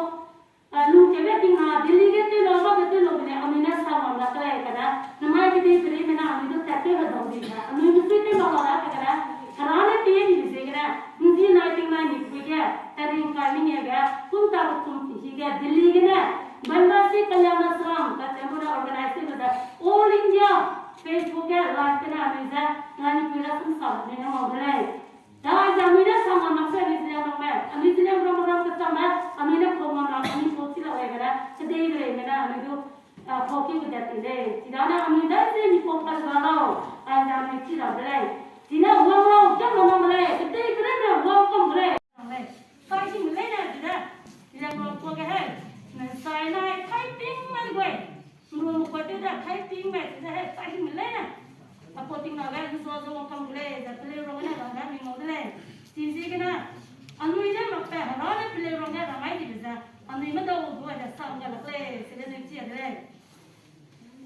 a, lungkeube ting na, Delhi ge tew lau, mâ ge tew lau be ne, anui ne sa ngam lak lei kane, namai kedei peireime na, anui du tat tew hedau di ne, anui du sui tew lau la da kane, hera ne pei dibe ziegene, nzi nai ting nai mi pui ge, ta ring kai mi nge ge, kum ta kum ti hi ge, Delhi gene, Banarasi Kalyan Ashram, kacheu gu ne organize tew ze, All India, Facebook ge, live gene, anui ze, nai mi pui ra sum sa, anui ne ngau de lei. Da aize anui ne sa ngam mak se anui Zeliangrongme, anui Zeliangrongme ram kechangme, anui ne pau ngam mak, anui pau chi la lei gene, kedei peirei gene, anui du, a, pau ki kedat ti lei. Chidane anui dai ze mi pau pat ga lau, aize anui chi la de lei. Chine wang lau, chang lau ma lei, kedei peirei ne wang kam de lei. Lei. Kai ting leine chide, Zeliangrong kua ge he, mansai nai, kai ting mai guai. Nrua mukua tew ze, kai ting mai chide he, kai ting leine. Apau ting na ge, nzua ze wang kam gu lei, ze peleu rang ne rang ga mi ngau de lei. Chiziegene, anui ne makbe hera ne peleu rang ne rang ai dibe ze, anui medau gu ze sam ga lak lei, sele nui chi a de lei.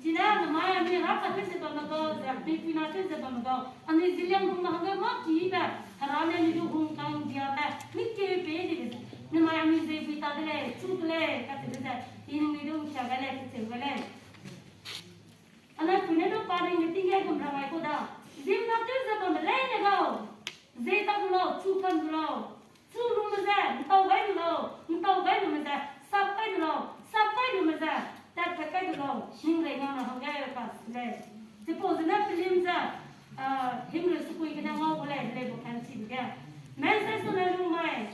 Chine namai anui hera ka tew ze bamme gau, ze pepî na tew ze bamme gau, anui Zeliangrongme hangge mâ kibe, hera ne anui du hung kang diabe, mi keu pei dibe ze, namai anui ze bui ta de lei, chu de lei, kacheube ze, i ningnui du ngkia gai lei, kacheu gai lei. Anai pui ne du pa ring ge ting ge gum ra mai kau da. Ziemmena tew ze bamme leine gau. Zei ta du lau, chu kan du lau. Chu lume ze, ntau gai du lau. Ntau gai lume ze, sap kai du lau. Sap kai lume ze, tat pat kai du lau. Ning rei ngam ra hangge ka lei. Chipau zene pelim ze, a, himreu sukui gene ngau gu lei, lei bu kan chi ge. Message ne lu mai.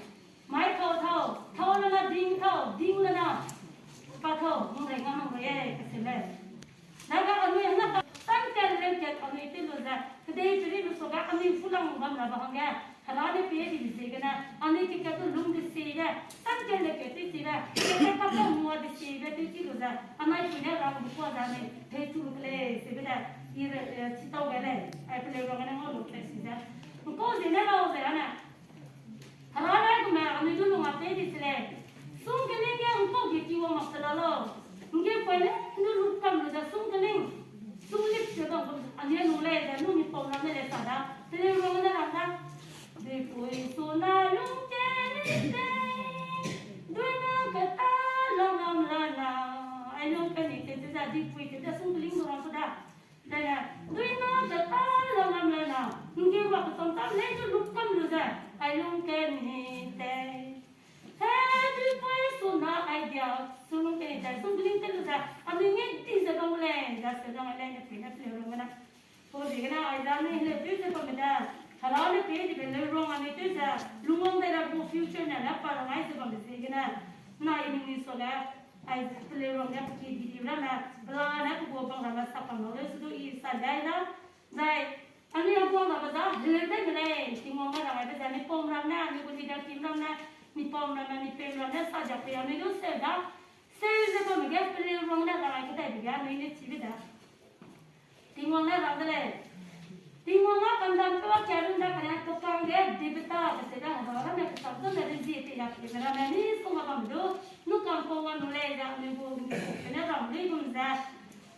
Mai thau thau, thau le na ding thau, ding le na pa thau, ning rei ngam rei e, kacheu lei. Dage anui hena ka, samkat leukat anui tew lu ze, kedei peirei lu suage anui fulang bam ra ba hangge, hera ne pei dibe ziegene, anui kekat du lung de siebe, samkat leukat tew chibe, kekat ka pe ngua de siebe tew chi lu ze, anai pui ne rang bu kua ze anui, pei chu lu ke lei, sebe de, i re, e, chi tau gai lei, ai peleu rang gene ngau lu ke si ze. Ngkau ziene lau ze ane, Hera ne gume anui du lung a pei di se lei. Sungkling ge ngkau ge ki wang mak se da lau. Ngge poi ne, nu lu kam lu ze sungkling. Sungkling se bam kum anui lu lei ze, nu mi pau na ne le sa da. Peleu rang ne Sungkling tew lu ze, anui nge di ze bam gu lei, ze se rang lei ne pui ne peleu rang gene. Pau ziegene aize anui heleu tew ze bamme da. Hera ne pei dibe leu rang anui tew ze, lungwang dai ra gu future ne le pa rang ai ze bamme ziegene. Nai ningnui suage, ai peleu rang ne pe ki di di ramme, bela ne pe gu bang ramme sak kam lau leu se du i sa dai da. Zai, anui heguang rabe za heleu dai de lei, Tingwang ne rang aibe ze, mi pam ram ne, anui gu leader team ram ne, mi pam ram ne, mi pem ram ne, sa diak pei anui du seu da. Seu ze bamme ge peleu rang ne rang ai kedaibe ge anui ne chibe da. Tingwang ne rang de lei. Tingwang a kandam pe wa kia run da kane pe kang ge dibe ta pe se da, hera ramme pe sam zane rezie te ya pe me ramme ni sung a bam du, nu kang pau wa nu lei ze anui gu, pe ne rang lui gum ze.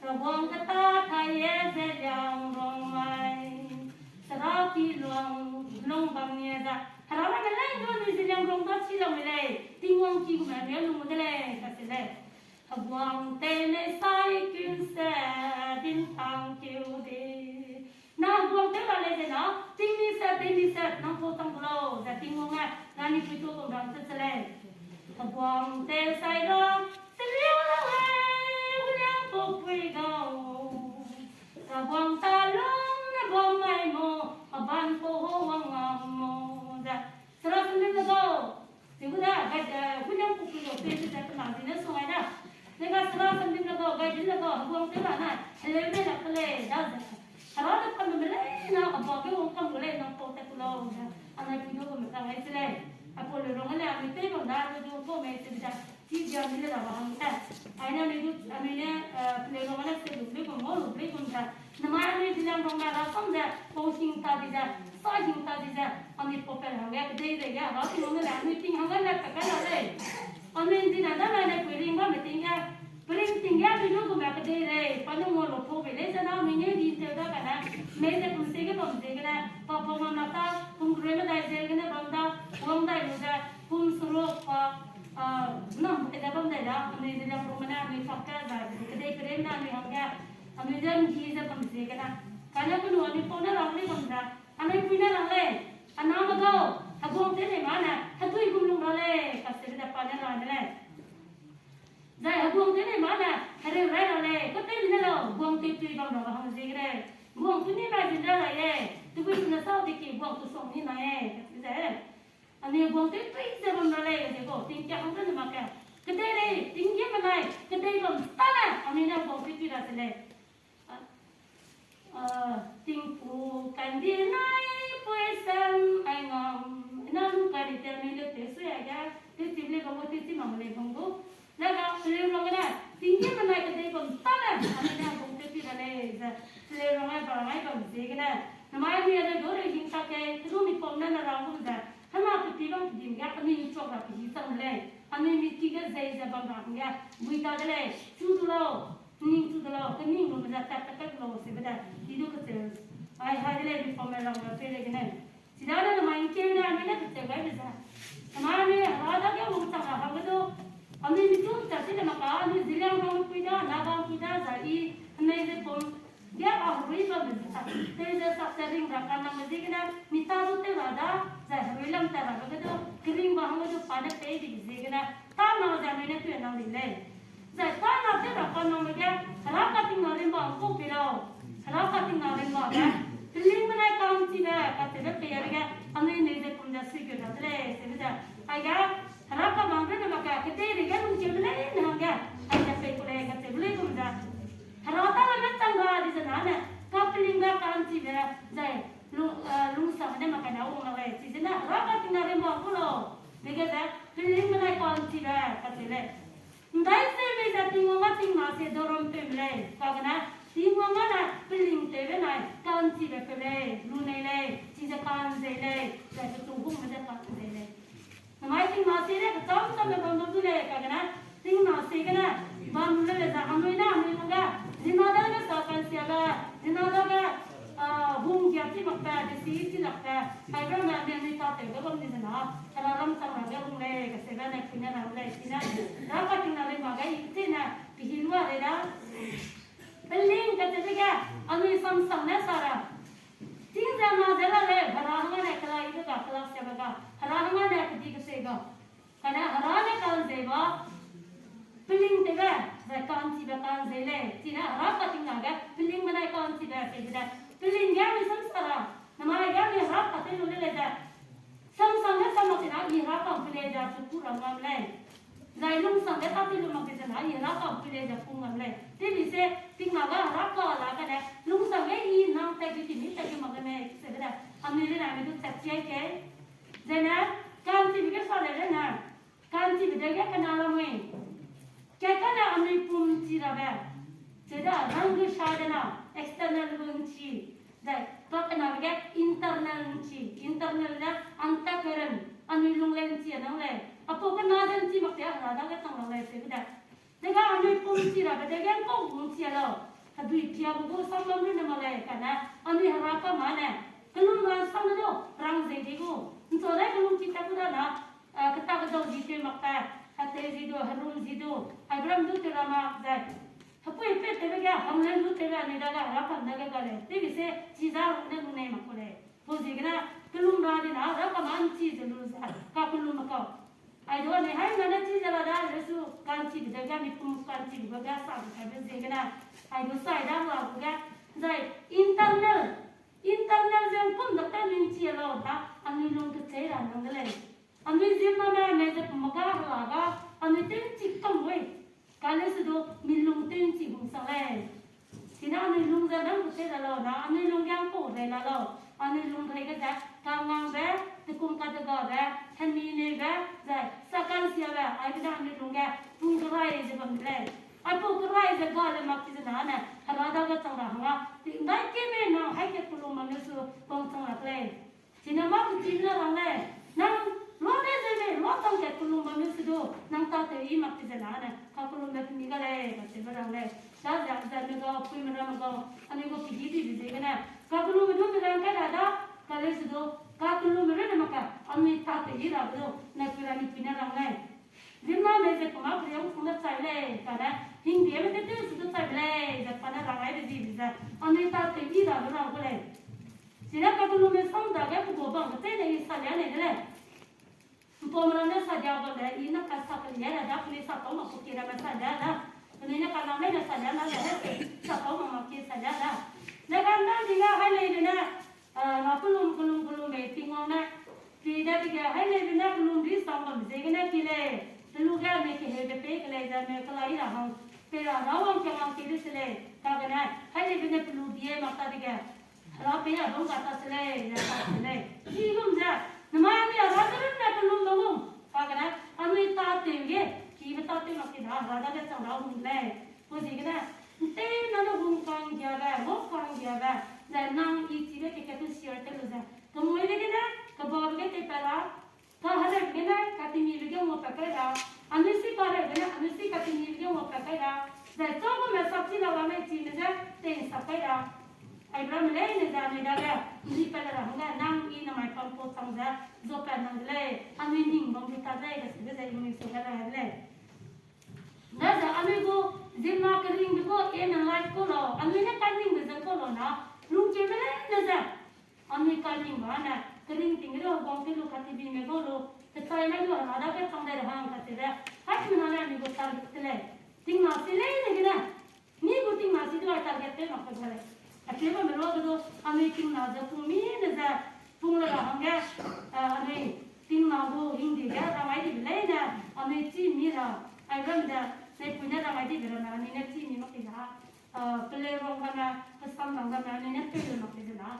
Heguang keta thai ye ze liang rang mai. Sera ki luang lung bam nie ze. Hera ramme lei du anui ze liang rang da chi lau me lei. Tingwang ki gume mi lung de lei, kase lei. Heguang tew ne sai kun se din tang keu de. Na heguang tew ra lei ze na, tingmi se, teimi se, nang pau tang gu lau, ze Tingwang e, na ni pui tu kum rang se se lei. Heguang tew sai ra, se liang lau e, gu liang pau pui gau. Heguang ta lung ne bam mai mo, heban pau ho wang ngam mo, ze. Sera sembim le gau. Zigu da, gai, eh, huiliang pupui gau tei ze pe na zine sung ai da. Nega sera sembim le gau, gai din le gau, heguang tew ra na, heleu ne la pe lei, da ze. Hera ne pa me lei na, heba ge wang kam gu lei, nang pau tat ku lau ze. Anai pui du gu me kang ai se lei. Apau leu rang ne, anui tew bam da, anui du pau mei se da. Chi dia mi le da ba hang te. Ai ne anui du, anui ne, eh, leu rang ne se lu lei gum, ngau lu lei gum ze. Namai anui di liang rang na ra sam ze, pau hing ta di ze, sa hing ta di ze, anui pau pe hangge, kedei dei ge, ra ting ne le, anui ting hangge le pe kai la lei. Anui di na da mai ne pui ring bamme ting ge, pui ring ting ge, anui du gu me kedei lei, pa ne ngau lu pau bei lei ze na, anui ne di tew da kane, mei ze kum se ge bam ziegene, pa pau ma na ta, kum kereu medai ziegene bam da, wang dai lu ze, kum seruk pa, ah, nam pe de bam dai da, anui di liang rang ne, anui tak ka za, kedei kereu ne, anui hangge, anui ze mgi ze bam ziegene. Kane kenu anui pau ne rang lei bam ze, anui pui ne rang lei, aname gau, heguang tew nei ma ne, hedui gum lung ra lei, kaseube ze pa ne rang de lei. Zai heguang tew nei ma ne, hereu rai ra lei, katew ne lau, guang tew tui bam ra hang ziegene. Guang tu ni mai zin ra lei, tebui ne sau de ki, guang tu song ni mai, kase ze. Anui guang tew tui ze bam ra lei, ze gau, tingkia hang ne mak ke. Kedei lei, tinggîm benai, kedei bam ta ne, anui ne guang tew tui ra se lei. Ah, tingku kandi nai pui sam ai ngam, na lu kani te mi le te sui ai ga, te chim le bam gu, te chim mak le bam gu. Na ga peleu rang ne, tinggîm benai kedei bam ta ne, anui ne guang tew tui ra lei ze, peleu rang ai ba ai bam ziegene. Namai mi ne du re hing ta ke, te du mi pam ne na rang gum ze, hena pe pi bam pe dim ga, anui nchuak ra pe hi chang de lei, anui mi ki ge zei ze bam ra hangge, bui ta de lei, chu du lau. Ning chu de lau, kening lu me ze tat tat tat lau, sebe de, di du kecheu. Ai, hai de lei, mi pam me rang ra pe lei gene. Chidane namai ngkeu ne, anui ne kecheu gai be ze. Namai anui hera dage wangchang ra hangge du. Anui mi chu ta chi le mak ka, anui Zeliangrong pui da, Nagaland pui da, zai i, anui ze pum. Ge a herui bam me ze. Tew ze sak ze ring ra kanangme ziegene, mi ta du tew ra da, zai herui lam tat ra hangge du, keringbe hangge du pa ne pei di ziegene. Tâ na ze anui ne tui nang di lei. Zai tâ na tew ra kanangbe ge, Hera katingna rimba ’ngkau pi lau. Hera katingna rimba ge, peling benai ka'nchibe kacheube pei a dege, anui nei ze pum ze suikeu ra de lei, sebe ze. Aige, Hera kabang rene mak ge, kedeirei ge lungkeu de lei ne hangge, aize pei ku lei kacheube lei gum ze. Hera tâ ramme chang ga di ze nane, kapelingbe ka'nchibe, zai, lung, eh, lungsang ne mak kane wang la lei, chizene, Hera katingna rimba ’ngkau lau. Dege ze, peling benai ka'nchibe, kacheu lei. ’Ndai ze mei ze Tingwang â tingna sie doram peume lei, kagene, Tingwang â ne peling tewbe nai, ka'nchibe peu lei, lu nei lei, chize ka'nzei lei, zai pechu hungme ze ka'nzei lei. Namai tingna sie ne kechâm chamme bam du lei, kagene, tingna siegene, bam lu lei ze anui ne anui lungge, zina dage sa ka'nsiabe, zina dage, ah, hunggia chi makbe, desi chi lakbe, airamme anui anui tâtewbe bam di ze na, Hera lam chang ra ge hung lei, kacheube ne pui ne rang lei, chine, Hera katingna rimba ge i chine, pehî lua lei da. Peling kacheube ge, anui samsang ne sa ra. Ting ze na ze la lei, Hera hangge ne kela ibe ga, kela siabe ga, Hera hangge ne kedi kesei ga. Kane Hera ne ka'nzei ba, peling tewbe, lei, chine Hera ka ting na ge, peling benai ka'nchibe, pei de lei. Peling ge mi sam sa ra, namai ge mi Hera ka tew lu le lei ze. Samsang ne sam mak tina, mi Hera ka pui lei ze, chu ku ra ngam lei. Zai lungsang ge tâtew lu mak ke zena, mi Hera ka pui lei ze, ku ngam lei. Tewbi se, ting na ge Hera ka la kane, lungsang ge i nang tat di ti mi tat di mak ge ne, se de lei. Anui le na mi du chat chi ai ke. Zene, ka'nchibe ge sa lei le na. Ka'nchibe dege kena lamui. Ke kane anui pum chi rabe. Chida rang ge sa de na, external gu nchi. Zai, pa kena ge internal nchi. Internal ne anta keren, anui lung le nchi a nang lei. Apau kena de nchi mak te a Hera dage chang rang lei se de. Dega anui pum chi rabe dege ngkau nchi a lau. Hedui kia bu gu sam lam ri ne mak lei kane, anui Hera ka ma ne. Kelum ra sam ne du, rang zei di gu. Nchau dai kelum chi ta gu da na, a, keta kedau zi tew mak ta, katei zi du, herum zi du, aibram du tew ra mak zai. Hepui pe tewbe ge, hamlen du tewbe anui dage Hera kam dage ga lei. Tewbi se, chi za ru ne lu nei mak ku lei. Pau ziegene, kelum ra di na, Hera kam a nchi ze lu ze, ka kelum mak kau. Ai du anui haimena ne chi ze la da, lesu ka'nchibe dege, mi pum ka'nchibe ge, sa de kaibe ziegene. Ai du sai da la gu ge, zai internal, internal ze ngkum dak ta mi nchi a lau da, anui lung kechei ra nang de lei. Anui ziemmename mei ze pum ga hela ga, anui tew nchi kam gai. Kane se du mi lung tew nchi hung sang lei. Chine anui lung ze nang kechei la lau na, anui lung ge ngkau rei la lau. Anui lung rei ge ze, kangangbe, tekum kadegabe, hemi neibe, zai sakansiabe, aigene anui lung ge pung kerai ze bam de lei. Aipau kerai ze ga le mak chi ze na ne, Hera dage chang ra hangge, tingdai keme nang haî kat kelum bam le su wangchang lak lei. Chine mâ kechî ne rang lei, nang lua ne ze lei, lua chang kat kelum bam le su du, nang tâtew yi mak chi ze na ne, kakellumbe pemi ga lei, kacheube rang lei. Daze, zai me gau, puime ramme gau, anui gu pehî dibe ziegene, kakellumbe du mi rang kai ra da, kale su du, kakellumbe runne mak ka, anui tâtew yi rabe du, naipui ra mipui ne rang lei. Ziemmename ze kemâ periang sung ne chai lei, kane, hingdieme tew tew su du chai lei, ze pa ne rang aibe zibe ze, anui tâtew yi rabe rang gu lei. Chine kakellumbe sam dage pe gu bam kecheîne i salia nei de lei. Mpaume ramme salia bambe, i ne ka sa kelia ra da, penui sa tau mak ku ki ramme salia da. Penui ne kanam leine salia na le, sa tau mak mak ki salia da. Ne kanda di ga hai leibe ne, a, na kellum, kellum, kellum mei Tingwang ne. Pi dadege hai leibe ne kellum ri sang bam ziegene pi lei. Pelu ge me keheube pei ke lei ze me kelai ra hang. Pei ra ra wangkiang wangkie de se lei. Kagene, hai leibe ne pelu die mak ta dege. Hera pei a bam ga ta se lei, ze ta se lei. Chigum ze, namai anui Hera ze runne kellum bam gum. Kagene, anui tâtew ge, kibe tâtew mak ki da, Hera dage chang ra hung lei. Pau ziegene, ntei na ne hung ka'nggiabe, ngau ka'nggiabe, zai nang i chibe ke kat tu share tew lu ze. Kemuibe gene, kebabe ge teipat ra, kahereube gene, katemibe ge nguapat kai ra, anui si kahereube gene, anui si katemibe ge nguapat kai ra, zai chau gume sapchi la bam mei chime ze, tei'nsap kai ra. Aibram leine ze anui dage, ndipat le ra hangge, nang i namai pampau chang ze, zuapat nang de lei, anui ning bam du ta lei, kacheube ze, i ning su ge ra de lei. Daze anui gu, ziemna keringbe gu, aim in life ku lau, anui ne kanringbe ze ku lau na, lungkeube leine ze. Anui kanringbe ne, kering ting lu, guang te lu, katebime gau lu, kechai ne lu, Hera dage chang dai ra hang kacheube, haimena ne anui gu target te lei. Tingna si leine gene, mi gu tingna si du ai target tew mak ka ga lei. Acheube me luage du, anui tingna ze pung mi ne ze, pung le ra hangge, a, anui tingna gu hingdi ge rang ai dibe leine, anui chî mi ra, aibam ze, naipui ne rang ai dibe ramme, anui ne chî mi mak ki za, a, peleu rang ramme, pesam rang ramme, anui ne tew le mak ki ze na.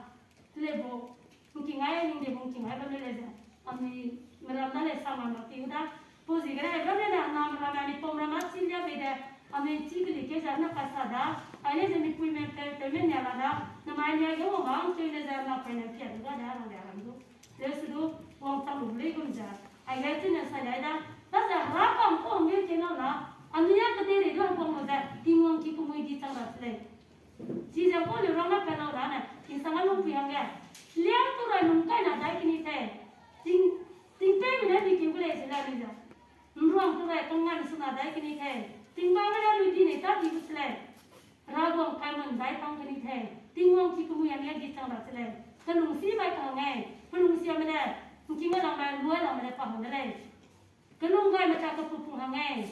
Lei bu, ngking ai, hingdi bu ngking ai bam le lei ze. Anui, meram da lei sa ma mak ki u da. Pau ziegene, ramme ne, na meram, anui pau meram a chî lia bei de. Anui chî keli keu ze na ka sa da. Ai lei ze mipuime peu peu me nia la da. Namai nia ge wang bam cheu le ze na pui ne pia du ga da rang de rang du. Leu se du, wangchang lu lei gum ze. Ai lei chine sa lei da. Daze Hera ka'ngkau hangge ke nau na. Anui a kedeirei du heguang lu ze. Tingwang ki kemui di chang ra se lei. Chize Paul ne rang na pe lau da ne, tingsang a lungpui hangge, liang tu ra lung kai na dai keni te, ting, tingpeime ne di keu gu lei ze la ni ze. Nruang tu ra kangngan su na dai keni te, tingbang ne lui di nei ta di gu se lei. Hera guang kai man dai tang keni te, Tingwang ki kemui hangge di chang ra se lei. Kelungsi mai ka hangge, kelungsiame ne, ngking a langme, luai langme ne pa hang de lei. Kelung gaime ta kepupung hangge,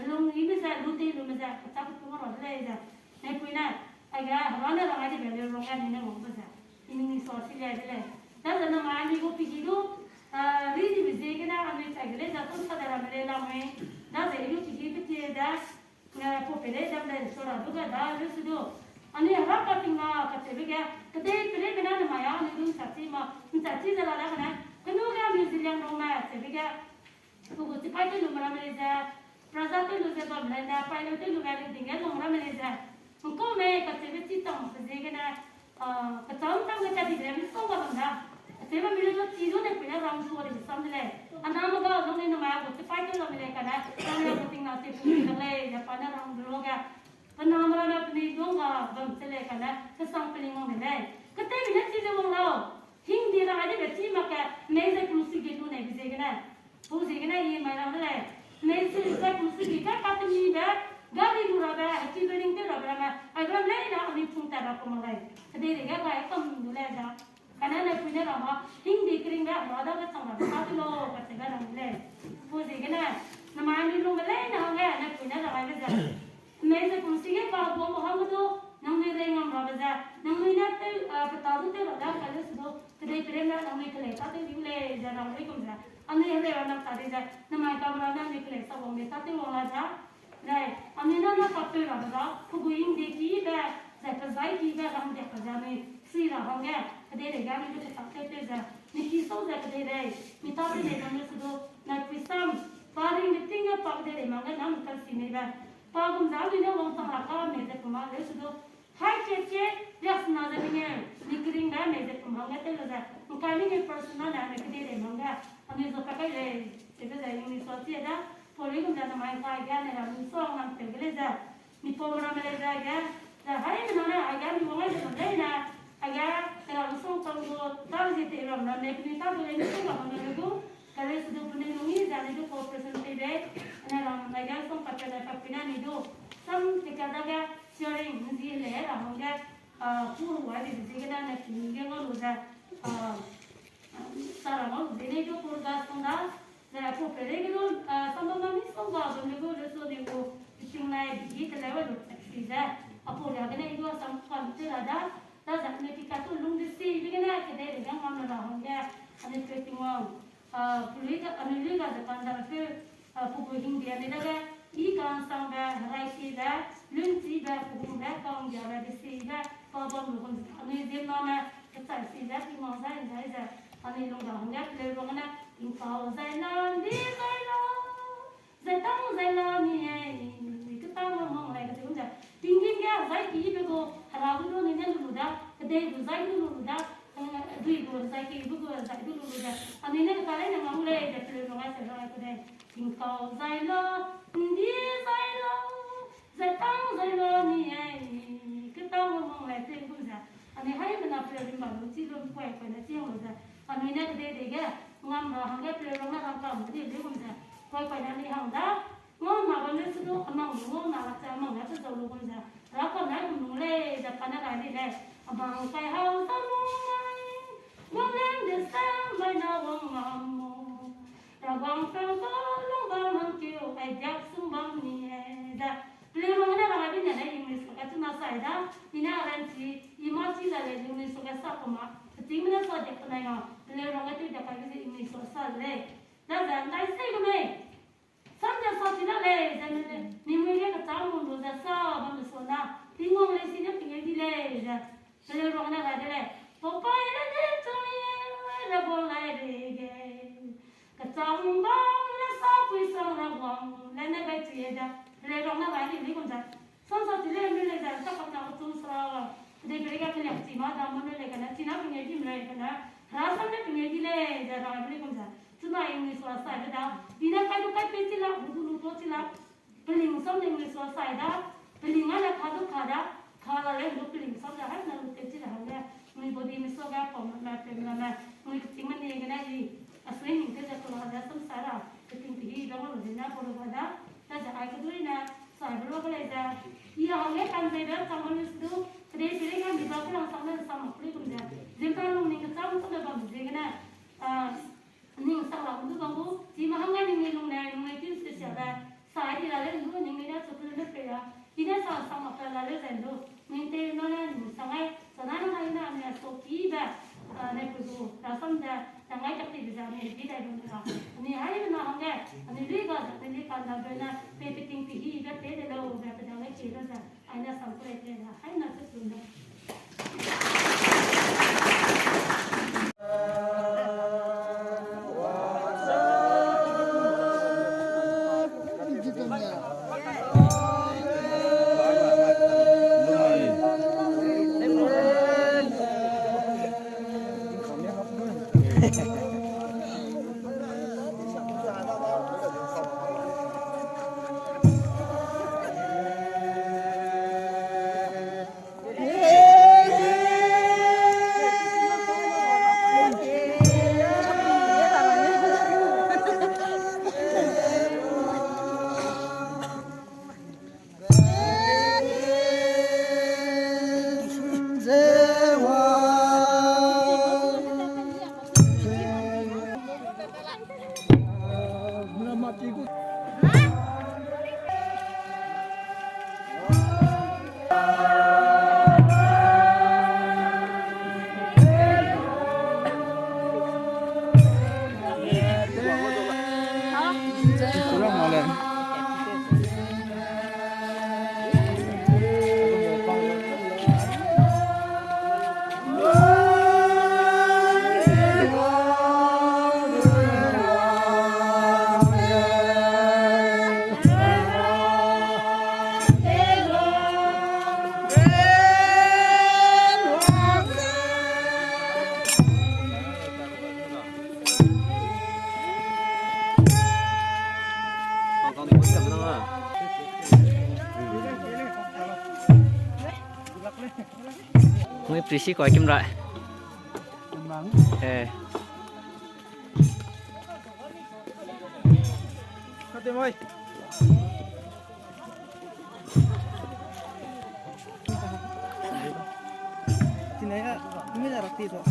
Lung i me ze, lu tei lu me ze, kachak tu ma ra de lei ze. Nei pui ne, aige, hera ne rang ai de be le rong ai ni ne wang be ze. I ni ni sa si le de lei. Da ze na mai mi gu pigi du, ah, ri di be ziegene, anui chai ge lei ze, tun sa de ra me lei la mui. Da ze i du pigi pe tie de, eh, pau pe lei ze, lei so ra du ga da, lu su du. Anui hera ka ting na, kacheube ge, kedei pe lei me na ne mai a, anui du nsa chi ma, nsa chi ze la da kane. Kenu ga anui Zeliangrong me, cheube ge. Pe gu chipai tew lu me ramme lei ze, praza tew lu ze bam lei ne, paileu tew lu ge riding ge lung ramme lei ze. Nkau mei kacheube chi chang pe ziegene, ah, kacham chang ge tat di de misongga bam da. Kacheube mi lu du chi du ne pui ne rang du de sam de lei. Aname ga lung ne name gu chipai tew lu me lei kane, rang le gu ting na chi pui de lei, ze pa ne rang du lu ge. Pe name ramme penui dungga bam che lei kane, kesang peling wang de lei. Ketei mi ne chi ze wang lau. Hingdi ra ai de be chi mak ke, mei ze kum sugi lu nei be ziegene. Pau ziegene i mai rang de lei. Mei ze, ze kum sugi ka katemi be, gari lu rabe, heki building tew rabe ramme, ai ram leine anui pung tat ra ku mak lei. Kedeirei ge gai kam du lei da. Kane ne pui ne ra ma, hingdi keringbe, hera dage chang rabe tâtew lau, kacheube rang de lei. Pau ziegene, namai anui lungbe leine hangge, ne pui ne ra gai be ze. Mei ze kum sugi ka bam hangge du, nangnui rei ngam rabe ze, nangnui ne tew, ah, pe tâ du tew ra da, kaleu su du, kedei pe rei ne nangnui kelei tâtew di lei ze rang lei gum ze. Anui hereu ra nang ta di ze, namai kam ramme anui kelei sa wang de tâtew wang la da. Lei, anui na na tâtew rabe da, pe gu hingde kibe, zai pe zai kibe rang diak ka ze anui, sui ra hangge, kedeirei ge anui du pe tâtew tew ze, mi ki sau ze kedeirei, mi tâtew nei bam leu su du, nai pui sam, pa ringbe ting ge pa kedeirei mang ge nang mi kan si mei be. Pa gum ze anui ne wangchang ra ka mei ze pum a leu su du, hai kat ke, riaksena ze mengeu, mi keringbe mei ze pum hangge tew lu ze, ngkai mengeu personal ne anui kedeirei mang ge, anui zu pa kai lei, cheube ze English sa chi da, pau lei gum ze namai ngkai ge ne ra mi sa ngam tew ge lei ze, mi pau ramme lei ze ge, ze haimena ne, aige mi wang ai ze leine, aige, te ra mi song tang gu, ta zi te ram ramme, penui tâ du lei mi song ramme le gu, kaleu su du penui lungyi ze anui du cooperation pei bei, ane ram, aige song pat pe le pat pui ne anui du, sam te ka dage, sharing, nzi le ra hangge, ah, ku ruai de ziegene ne pimi ge ngau lu ze, ah, sa ra ngau lu ze ne du kur ga song da, ze pau pe rei ge du, ah, samba ma mi song ga bam le gu le su ne gu, ting nai bi gi te le wa lu taxi ze, a pau ria gene du sam kan te ra da, da ze ne ki ka tu lung de si, bi gene kedeirei ge ngam ra hangge, ane pe Tingwang, ah, pului ga, anui lui ga ze kan da pe, ah, pe gu hingde anui dage, i kansangbe, raisibe, lunchibe, pe gumbe, kanggiabe, desibe, pa bam lu gum ze, anui ziemmename, kechaisibe, Tingwang zai zai ze, anui lung ra hangge, peleu rang ne, tingkau zai la, ndi zai la, zai tang zai la ni ei, ketang la mang lei kacheu gum ze, tinggîm ge zai kibe gu, hera gu lu ni ne lu lu da, kedei gu zai du lu lu da, eh, dui gu zai kibe gu zai du lu lu da, anui ne keta leine ngau lei ze, peleu rang ai se rang ai ku dei. Tingkau zai la, ndi zai la, zai tang zai la ni ei, ketang la mang lei cheu gum ze, anui haimena peleu rimba lu chi lu kuai kuai ne chi lu ze, anui ne kedeirei ge, ngam ra hangge peleu rang ne rang kam di lu gum ze, kuai kuai ne anui hang da, ngau na bam le su du, amang lu ngau na la ze, amang ne pe zau lu gum ze, ra kam ne gum lung lei ze, pa ne rai di lei, amang kai hau sa lung ai, wang leng de sam bai na wang ngam mo. Rawang peuba lungba hangkeu, ai diak sung bam ni e da. Peleu rang ne rang ai bi ne ne English ka chuna sai da. Ni ne aranchi, i ma chi la lei English ka sa ku ma. Peting ne sa diak penai nga. Peleu rang ai tew diak kai bi ze English sa lei. Da zan dai sei gu mei. Sam ze sa chi la lei, ze ne, ni mui ge kacham mum lu ze sa bam lu sa na. Tingwang lei si ne pingeu di lei, ze. Peleu rang ne rai de lei. Pau pai le ne chang ye, le bau lai re ge. Kachang bam le sa pui sang ra wang, le ne gai chi ye da. Peleu rang ne rai di ni gum ze. Sam sa chi le mi le ze, sa kap na ku chum sa ra. Kedei pe rei ga keliak chi ma da ma le le kane, chi na pingeu di me le kane. Hera sam ne pingeu di lei, ze rai de lei gum ze. Chuna English wa sai be da. Di ne kai du kai pe chi la, gu du lu to chi la. Peling sam ne English wa sai da. Peling a le ka du ka da. Ka la le du peling sam da, hai na lu te chi da hang le. Mui body mi so ga pau me, me pe me me. Mui keting me ne gene i. A sui ning te ze kula ze sam sai ra. Keting te hi da ma lu ze na pau lu ga da. Da ze ai kedui ne. Sai be lu ga lei ze. I a hang le kan ze da chang ma lu su du. Kedei pe rei ga mi ba kelang sang ne sam ma ku lei gum ze. Ziem ta lung ning kecham sam me bam ziegene. Ah, ning sang la gum du bam gu. Chi ma hang ga ning ne lung ne, lung ne tin se sia da. Sai di la le lu Ine sa sang mak pe la le zai lu, ning te no ne ning sang ai, sa na na ina ne so ki be, ne ku zu, rasam de, da ngai tak ti be za ne bi dai bam ra. Ani hai na hangge, ani lui ga za, ani kan da be na, pe pe ting pi hi be pe de lo, be pe da ngai ki lo za, ai na sang ku le te na, hai na se tu na. Ngai prisi koi kim ra. Eh. Kate mai. Tinaya, mila rakti to.